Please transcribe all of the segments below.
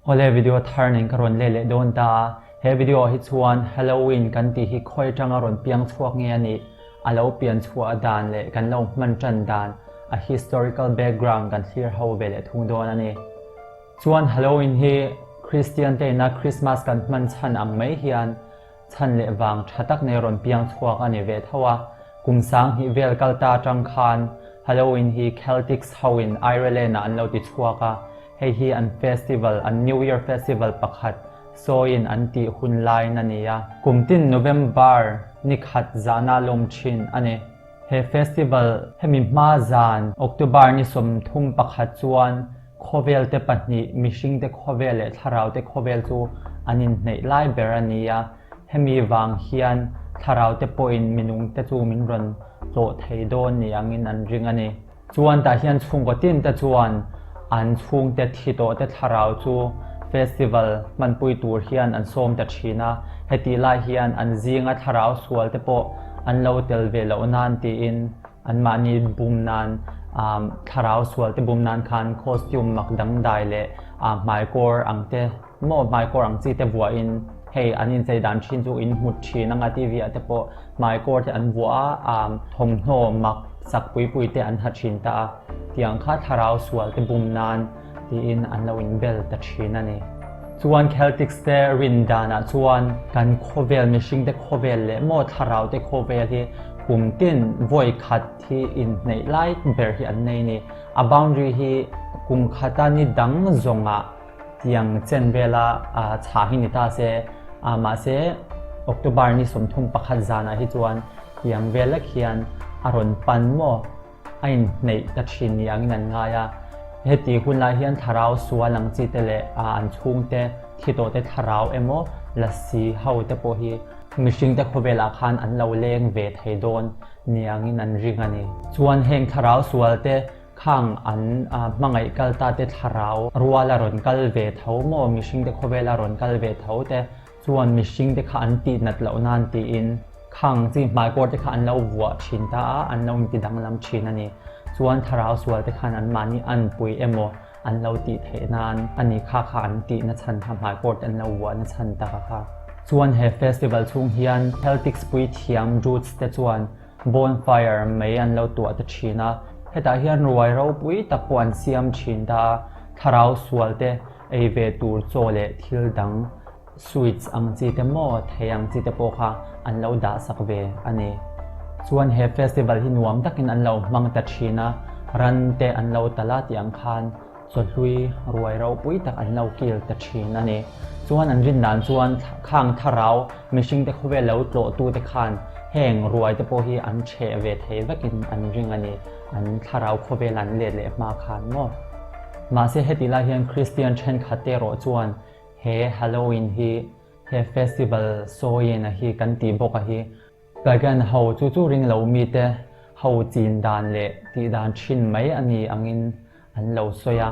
Awle video thar nen ka rawn let leh dawn ta a, he video ah hi chuan Halloween kan tih hi khawi atanga rawn piang chhuak nge a nih, a lo pian chhuah dan leh kan lo hman tan dan, a historical background kan thlir ho ve leh thung dawn a ni. Chuan Halloween hi Kristian te ina Christmas kan hman chhan ang mai hian chhan leh vang tha tak nei rawn piang chhuak a ni ve tho a, kum 2000 vel kal ta atang khan Halloween hi Celtics ho in Ireland ah an lo ti chhuak a, hei hi an festival, an New Year festival pakhat sawiin an tih hun laiin a ni a, kum tin November ni khat zana lawm thin a ni. He festival hemi hma zan October ni 31 chuan Khawvel te pahnih, mihring te khawvel leh thlarau te khawvel chu an inhneih lai ber a ni a, hemi vang hian thlarau te pawhin minung te chu min rawn tlawh thei dawn ni angin an ring a ni. Chuan tah hian chhungkaw tin te chuan an chhungte thi tawh te thlarau chu festival hmanpui tur hian an sawm ta thin a, hetih lai hian an zinga thlarau sual te pawh an lo tel ve loh nan tiin Anmahni bum nan thlarau sual te bum nan khan costume mak dangdai leh hmaikawr ang te maw hmaikawr ang chi te vuahin hei an inchei dan thin chu in hmu thin anga TV ah te pawh hmaikawr te an vuah a thawmhnaw mak sak pui pui te an ha thin ta a tiang kha thlarau sual te bum nan tiin an lo inbel ta thin a ni. Chuan Celtics te rin danah chuan kan khawvel mihring te khawvel leh maw thlarau te khawvel hi kum tin vawi khat hi inhneih lai ber hi an nei a ni. A boundary hi kum khata ni dang zawngah tiang chen vela chhah hi ni ta se, mahse October ni 31 zanah hi chuan tiang vel lek hian a rawn pan maw? A inhneih ta thin ni angin an ngai a. Heti hun lai hian thlarau sual ang chi te leh an chhungte thi tawh te thlarau emaw lasi ho te pawh hi mihring te khawvelah khan an lo leng ve thei dawn ni angin an ring a ni. Chuan heng thlarau sual te khang an hmangaih kal ta te thlarau ruala rawn kal ve tho maw mihring te khawvela rawn kal ve tho te Chuan mihring te kha an tih nat loh nan tiin khang chi hmaikawr te kha an lo vuah thin ta a, an lo inti danglam thin a ni. Chuan thlarau sual te khan anmahni anpui emaw an lo tih theih nan a ni kha kha an tih na chhan kha hmaikawr te an lo vuah na chhan tak a kha. Chuan he festival chhung hian Celtics puithiam Druids te chuan bonfire mei an lo tuah ta thin a, hetah hian ruai ropui tak pawh an siam thin ta a, thlarau sual te Ei ve tur chaw leh thil dang, sweets ang chi te maw, thei ang chi te pawh kha an lo dah sak ve a ni. Chuan he festival hi nuam takin an lo hmang ta thin a, ran te an lo tal a tih ang khan chawhlui ruai ropui tak an lo kil ta thin a ni. Chuan an rin dan chuan khang thlarau mihring te khawvel lo tlawh tu te khan heng ruai te pawh hi an chheh ve thei vekin an ring a ni, an thlarau khawvel an let leh hma khan maw. Mahse hetih lai hian Kristian thenkhat te erawh chuan he Halloween hi he festival sawiin a hi kan tih bawk a hi Pagan ho chu chu ring lo mite ho chin dan leh tih dan thin mai a ni angin an lo sawi a.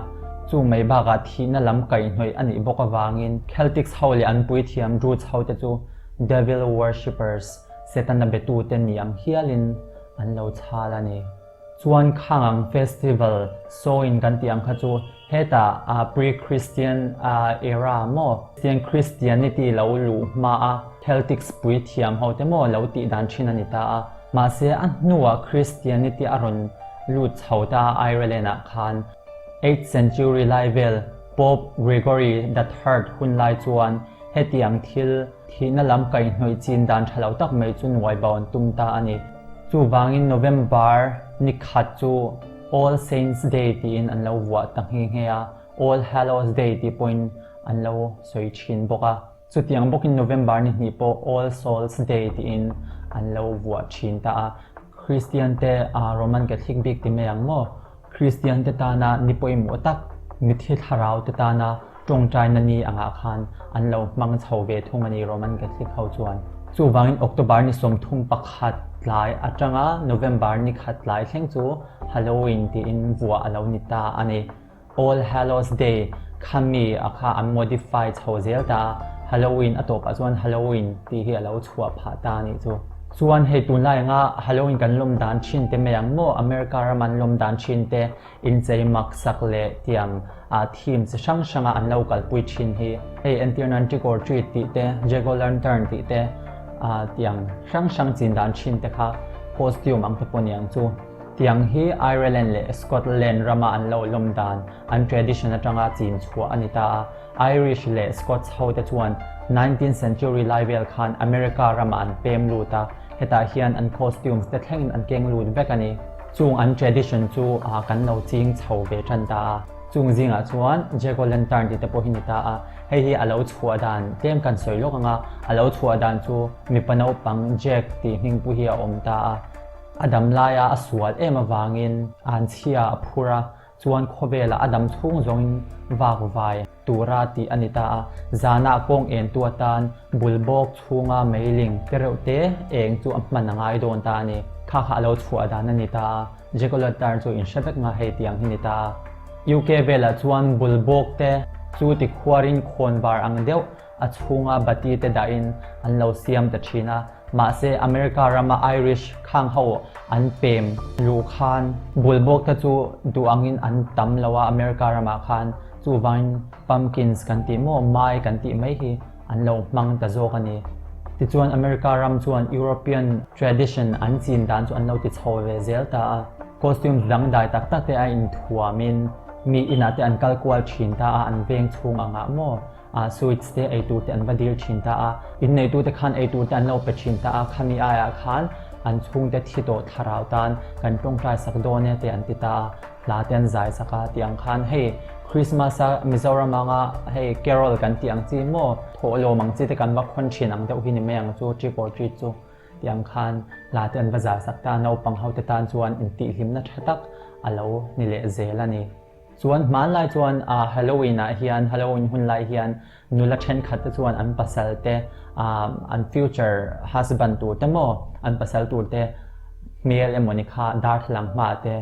Chu mai bakah thihna lam kaihhnawih a nih bawk avangin Celtics ho leh an puithiam Druids ho te chu Devil worshippers, Setana betute ni ang hialin an lo chhal a ni. Chuan khang ang festival sawiin kan tih ang kha chu hetah pre-Christian era maw, Christianity lo luh hma a Celtics puithiam ho te maw lo tih dan thin a ni ta a. Mahse a hnuah Christianity a rawn lut chho ta a Ireland ah khan eighth century lai vel Pope Gregory the Third hun lai chuan hetiang thil Thihna lam kaihhnawih chin dan tha lo tak mai chu nuai bo an tum ta a ni. Chuvangin November ni khat chu All Saints Day tiin an lo vuah ta nghe nghe a, All Hallows Day tih pawhin an lo sawi thin bawk a. Chutiang bawkin November ni hnih pawh All Souls Day tiin an lo vuah thin ta a. Kristian te Roman Catholic bik ti mai ang maw? Kristian te tana ni pawimawh tak, mithi thlarau te tana tawngtaina ni angah khan an lo hmang chho ve thung a ni Roman Catholic ho chuan. Chuvangin October ni 31 tlai atanga November ni khat tlai thleng chu Halloween tiin vuah a lo ni ta a ni. All Hallows Day khami a kha an modify chho zel ta a, Halloween a tawpah chuan Halloween tih hi a lo chhuah phah ta a nih chu. Chuan hei tunlai anga Halloween kan lawm dan thin te mai ang maw America rama an lawm dan thin te inchei mak sak leh tiang ah theme chi hrang hranga an lo kalpui thin hi. Hei entir nan trick or treat tih te, jack o lantern tih te ah tiang hrang hrang chin dan thin te kha costume ang te pawh ni ang chu. Tiang hi Ireland leh Scotland rama an lo lawm dan an tradition atanga chin chhuah a ni ta a. Irish leh Scots ho te chuan nineteenth century lai vel khan America ramah an pem lut a, hetah hian an costumes te thlengin an keng lut vek a ni. Chung an tradition chu kan lo ching chho ve tan ta a. Chung zingah chuan Jack o' Lantern tih te pawh hi ni ta a, hei hi a lo chhuah dan tlem kan sawi lawk ang a, a lo chhuah dan chu mipa naupang Jack tih hmingpu hi a awm ta a. A dam laia a sual em avangin anchhia a phur a, Chuan khawvelah a dam chhung zawngin vak vai tura tih a ni ta a, zanah kawng entu atan bul bawk chhunga meiling te reuh te eng chu a hman a ngai dawn ta a ni. Kha kha a lo chhuah dan a ni ta a, Jack-o'-lantern chu inhre vek nga hei tiang hi ni ta a. UK velah chuan bul bawk te chu tikhuarin khawnvar ang deuh a chhunga bati te dahin an lo siam ta thin a, mahse America rama Irish khang ho an pem luh khan bulbawk te chu duh angin an tam lo a America ramah khan, chuvangin pumpkins kan tih maw mai kan tih mai hi an lo hmang ta zawk a ni. Tichuan America ram chuan European tradition an chin dan chu an lo ti chho ve zel ta a, costumes dangdai tak tak te a inthuamin mi inah te an kal kual thin ta a, an veng chhung angah maw Ah sweets te ei tur te an va dil thin ta a, inneitu te khan ei tur te an lo pe thin ta a, khami aiah khan an chhungte thi tawh thlarau tan kan tawngtai sak dawn e te an ti ta a, hla te an zai sak a tih ang khan hei Christmas a Mizoram anga hei carol kan tih ang chi maw thawhlawm ang chi te kan va khawn thin ang deuh hi ni mai ang chu trick or treat chu tih ang khan hla te an va zai sak ta a, naupang ho te tan chuan intihhlimna tha tak a lo ni leh zel a ni. Chuan hmanlai chuan Halloween ah hian, Halloween hun lai hian nula thenkhat te chuan an pasal te, an future husband tur te maw, an pasal tur te hmel emaw ni kha darthlalang hmaah te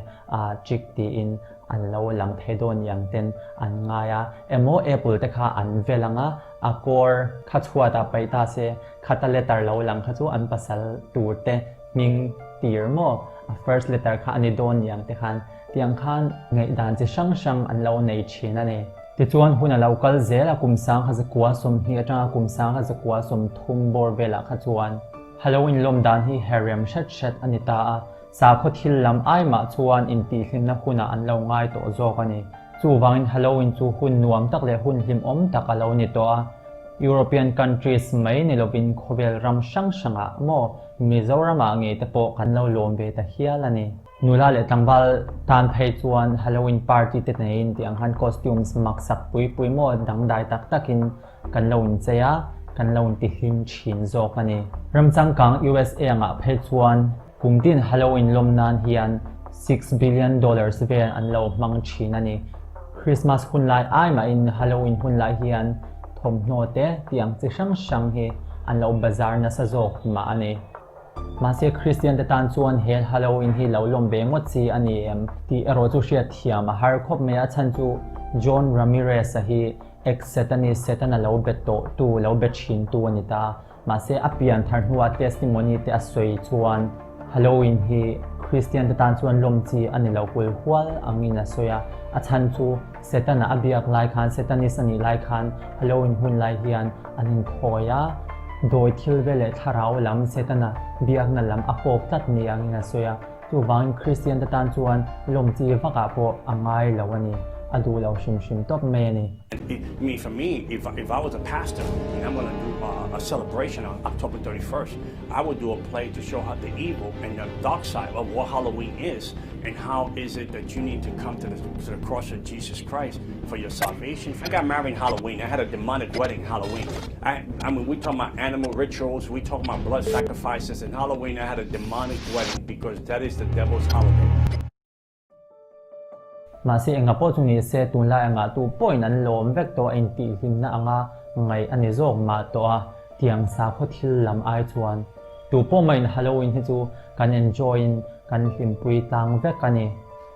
trick tiin an lo lang thei dawn ni ang ten an ngai a. Emaw apple te kha an vel ang a, a kawr kha chhuatah paih ta se, khata letter lo lang kha chu an pasal tur te hming tir maw, a first letter kha a ni dawn ni ang te khan Tiang khan ngaihdan chi hrang hrang an lo nei thin a ni. Tichuan hun a lo kal zel a, kum sangha zakua 20 atanga kum sangha zakua 30 bawr velah kha chuan Halloween lawm dan hi herrem hret hret a ni ta a, sakhaw thil lam ai mah chuan intihhlimna hunah an lo ngai tawh zawk a ni. Chuvangin Halloween chu hun nuam tak leh hun hlimawm tak a lo ni tawh a, European countries mai ni lovin khawvel ram hrang hrangah maw Mizoramah ngei te pawh kan lo lawm ve ta hial a ni. Nula leh tlangval tan phei chuan Halloween party te neiin tih ang khan costumes mak sak pui pui maw dangdai tak takin kan lo inchei a, kan lo intihlim thin zawk a ni. Ram changkang USA angah phei chuan kum tin Halloween lawm nan hian $6 billion vel an lo hmang thin a ni. Christmas hun lai ai mahin Halloween hun lai hian thawmhnaw te tih ang chi hrang hrang hi an lo bazar nasa zawk mah a ni. Mahse Kristian te tan chuan he Halloween hi lo lawm ve ngawt chi a ni em tih erawh chu hriat thiam a har khawp mai a, chhan chu John Ramirez-a hi ex-Satanist, Setana lo be tawh tu, lo be thin tu a ni ta. Mahse a pian thar hnua testimony te a sawi chuan Halloween hi Kristian te tan chuan lawm chi a ni lo hul hual angin a sawi a, a chhan chu Setana a biak lai khan, Satanist a nih lai khan Halloween hun lai hian an inthawi a, dawi thil vel leh thlarau lam Setana biakna lam a kawk tlat ni angin a sawi a, chuvangin Kristian te tan chuan lawm chi vakah pawh a ngai lo a ni, a duh lo hrim hrim tawp mai a ni. Me for me if if I was a pastor and I'm gonna do a celebration on October 31st I would do a play to show how the evil and the dark side of what Halloween is and how is it that you need to come to the to the cross of Jesus Christ for your salvation. I got married Halloween. I had a demonic wedding Halloween. I I mean we talk about animal rituals, we talk about blood sacrifices and Halloween I had a demonic wedding because that is the devil's holiday. Mahse enga pawh chu ni se tunlai angah tu pawhin an lawm vek tawh a intihhlimna anga ngaih a ni zawk mah tawh a, tiang sakhaw thil lam ai chuan tu pawh maiin Halloween hi chu kan enjoy in kan hlimpui tlang vek a ni.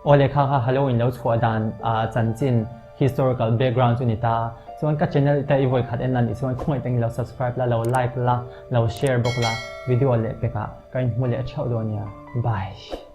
Aw lehkha kha Halloween lo chhuah dan chanchin. historical background chu ni ta. Chuan ka channel te i vawi khat en a nih chuan khawngaih tangin lo subscribe la, lo like la, lo share bawk la, video leh pekah ka inhmu leh theuh dawn nia. Bye.